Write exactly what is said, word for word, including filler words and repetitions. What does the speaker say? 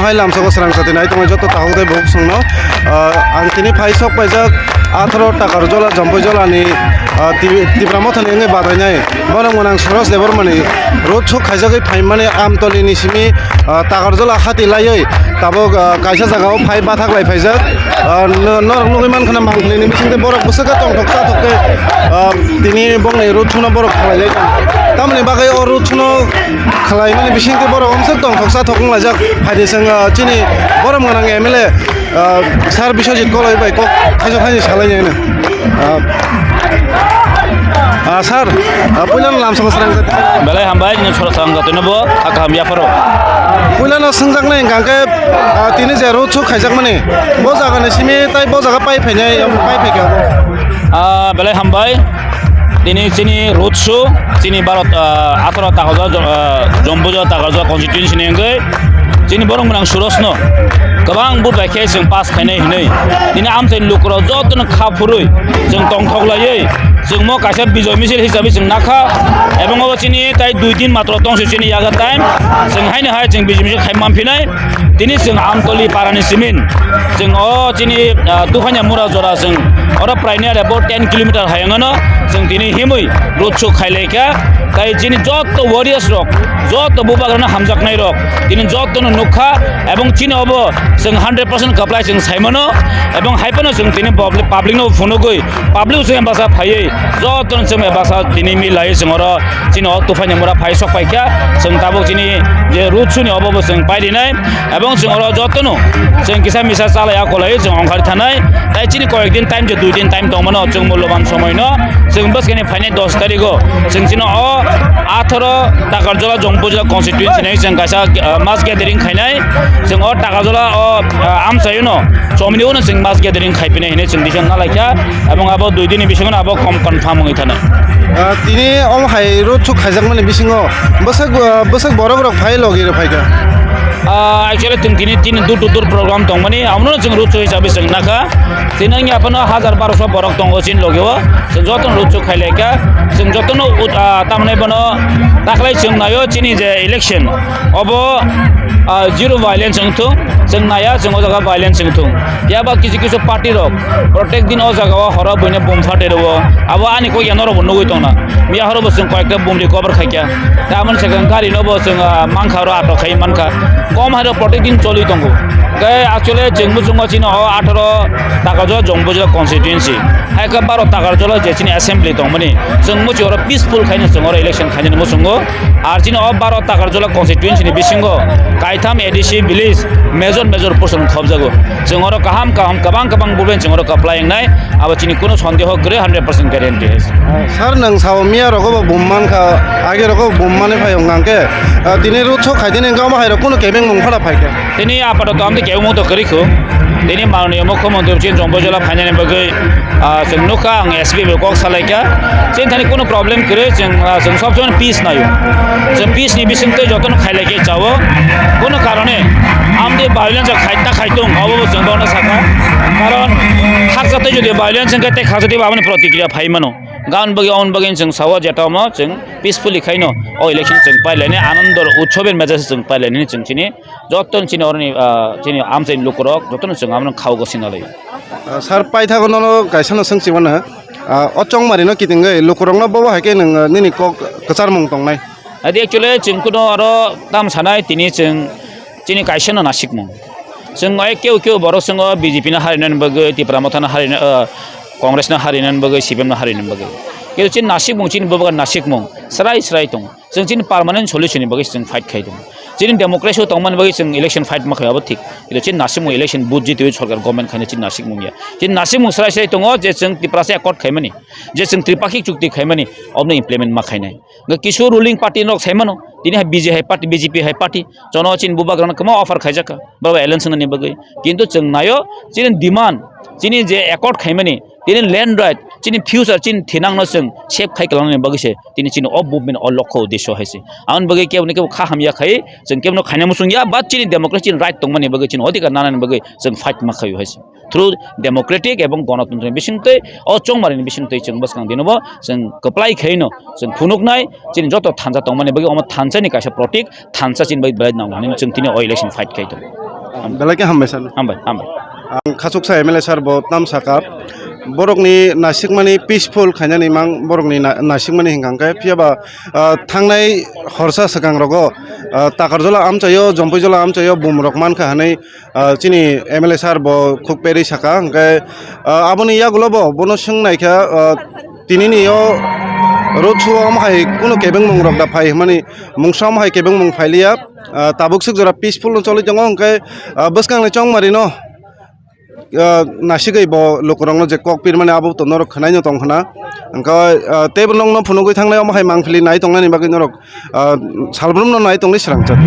Hai lamsao srang chati nai tongwi joto takhuk tei bukhuk songno, ah, ang tini phai sok paijak atharo Takarjola Jompoijolani, ah, Ti-, Tipra Mothani wngwi badainai borok mwnang Suros Debbarmani road show khaijagwi phaimani Amtolini simi, ah, Takarjola hati laiwi tabuk, ah, kaisa jagao phai bathak lai phaijak. Ah, no-, norok nugwi mankha na Mangpholini bisingtwi borok bwswk khe tongthok chathok khe, ah, tini bongni road show no borok khlai lai tong. Tamoni bagwi o road show no khlaimani bisingtwi borok omswk tongthoksa thokong laijak. Phaidi chwng, ah, chini borom gwnang M L A, ah, Sir Biswajit Koloi bai kok thaisa thaini salainai hwnwi. Ah, ah, sir, ah, puilano lamsao srang jat. Belai hambai, nini soro srang jatwino bo, ha kaham yapharo. Puilano swngjaknai hwnkha khe, ah, tini je road show khaijakmani, bo jagani simi tai bo jaga pai phainai, pai phaikha bo. Ah, belai hambai. Tini chini road show, chini Bharat, ah, atharo Takarjala, ah, Jompoijala Takarjala constituency ni wngwi chini borok mwnang Surosno kwbang vote bai khe chwng pass khainai hinwi. Tini amchaini lukurok jotono kha phurwi chwng tongthok laiwi chwng mo kaisa bijoy misil hisabe chwng nakha. Ebong obo chini tai dui din matro tongse chini yaga time. Chwng haino hai chwng bijoy misil khai manphinai. Tini chwng Amtoli parani simin, chwng o chini, ah, Tuphanya Mura jora chwng oro prainai abo ten kilometer hayungano chwng tini himwi road show khailaikha. Tai chini joto warriors rok, joto bubagrano hamjaknai rok, tini jotono nukha, ebong chini obo chwng hundred percent kwplai chwng saimano, ebong haiphano chwng tini public, public no phunugwi, public chwng basa phaiwi, jotono chwng basa tini milai chwng oro chini o Tuphanya Mura phai sok paikha, chwng tabuk chini je road show ni obo bo chwng pairinai, ebong chwng oro jotono chwng kisa misa chalai akolai chwng ongkhar thanai, tai chini koyek din time je dui din time tongmano chwng mulloban somoi no chwng bwskani phainai dos tarikh o chwng chini o atharo Takarjala Jompoijala constituency ni chwng kaisa, ah, mass gathering khainai, chwng o Takarjala o, ah, amchaio no chomni uno chwng mass gathering khaipinai hinwi chwng decision nalaikha, ebong abo dui din ni bisingo abo kom confirm wngwi thanai. Ah, tini omo hai road show khaijakmani bisingo bwsak, ah, bwsak borok rok phai logi rw phaikha? Ah, actually, chwng tini, tini door to door program tongmani, abono chwng road show hisabe chwng nakha. Tini wngya phano hajar barosho borok tongo chini logio. Chwng jotono road show khailaikha. Chwng jotono ut-, ah, tamni bono taklai chwng naio chini je election, obo, ah, zero violence wngthung, chwng naiya chwng o jaga violence wngthung. Phiya ba kisu kisu party rok protek din o jaga o horo buino bum phatwi rwo. Abo ani kok ya norok bo nugwi tongna. Miya horo bo chwng koyekta bum recover khaikha. Tei aboni swkang gari no bo chwng, ah, mankha oro atok khai mankha. Kom hai rok protek din choli tongo. Tei actually chwng muchungo chini o atharo Takarjala Jompoijala constituency. Hai khe baro Takarjala je chini assembly tongmani. Chwng muchung oro peaceful khaino chwng oro election khainani muchungo. Ar chini o baro Takarjala constituency ni bisingo kaitham A D C village major major portion khobjago. Chwng oro kaham kaham kwbang kwbang buben chwng oro kwplai wngnai. Abo chini kuno sondeho kwrwi, hundred percent guarantee hai se. Sir, nwng sao miya rogo bo bum mankha, age rogo bum mani phai wng khe, ah, tini road show khaitini wngkha omo hai rok kuno kebeng mung phara phaikha. Tini apatoto amtwi kebeng mung to kwrwi kho. Tini mananiya mukhyamantri chini Jompoijala phainani bagwi, ah, chwng nukha ang S P bai kok salaikha. Chini thani kuno problem kwrwi, chwng, ah, chwng sob somoi peace naio. Chwng peace ni bisingtwi jotono khailai khe chao. Kuno karone amtwi violence khai ta khai tong, obo bo chwng bono sakha. Karon khaksa tei jodi violence wngkhe tei khaksa tei aboni protikriya phai mano. Gan bagwi, on bagwi chwng sao jeta omo chwng peacefully khaino o election chwng pailaini anando utsober mejase chwng pailaini chwng chini joto chini oroni, ah, chini amchaini lukurok jotono chwng abono khao gosinalai. Ah, sir, paithago nono kaisano swngchimano, ah, o chongmarino kitingwi lukurokno bobo hai khe nwng, ah, nini kok kwcharmung tongnai? Adi actually chwng kuno oro tam sanai tini chwng chini kaisano nasikmung. Chwng oi keu keu borok chwng o B J P no harinani bagwi, Tipra Motha no harina, ah, Congress no harinani bagwi, C P M no harinani bagwi. Keu chini nasikmung, chini bubagra nasikmung srai srai tongo. Chwng chini permanent solution ni bagwi chwng fight khai tongo. Chini democracy o tongmani bagwi chwng election fight ma khai abo thik. Khe chini nasikmung election vote jitwi sorkar government khaina chini nasikmung ya. Chini nasikmung srai srai tongo je chwng Tiprasa accord khaimani, je chwng Tripakhik chukti khaimani, obono implement ma khainai. Hwnkhe kisu ruling party rok sai mano, tini hai B J P hai party, B J P hai party, jono chini bubagrano kwbangma offer khaijakha, baba alliance wngnani bagwi. Kintu chwng naio, chini demand, chini je accord khaimani, tini land right, chini future, chini thinangno chwng save khai kwlangnani bagwi se, tini chini o movement o lokho uddesyo hai se. Aboni bagwi kebo ni kebo kha hamya khai, chwng kebo no khaina muchung ya, but chini democracy, chini right tongmani bagwi, chini odhikar nanani bagwi chwng fight ma khaio hai se. Through democratic ebong gonotontro ni bisingtwi, o chongmari ni bisingtwi chwng bwskang dino bo chwng kwplai khaino chwng phunuknai, chini joto thansa tongmani bagwi omo thansa ni kaisa protik, thansa chini bagwi belai nang nang chwng tini o election fight khai tongo. Belai khe hambai sir. Hambai, hambai. Ang khachuksa M L A sir bo tam saka. Borokni nasikmani peaceful khainani mang borokni na-, nasikmani hinkha hwnkhe phiyaba, ah, thangnai horsa swkang rogo, ah, Takarjala amchaio, Jompuijala amchaio bumrok mankha hwnwi, ah, chini M L A sir bo khuk perwi saka. Hwnkhe, ah, aboni yagulo bo bono swng naikha, ah, tinini o road show omo hai kunu kebengmung rok da phai hwnmani mungsa omo hai kebengmung phailiya. Ah, tabuk swk jora peaceful no choli tongo, hwnkhe, ah, bwskangni chongmari no, ah, nasigwi bo lukurokno je kok pirmani abo to norok khwnaino tong khna. Hwnkhe, ah, teibo nokno phunugwi thangnai omo hai mangpili nai tongnani bagwi norok, ah, salbrumno nai tongwi srangchak.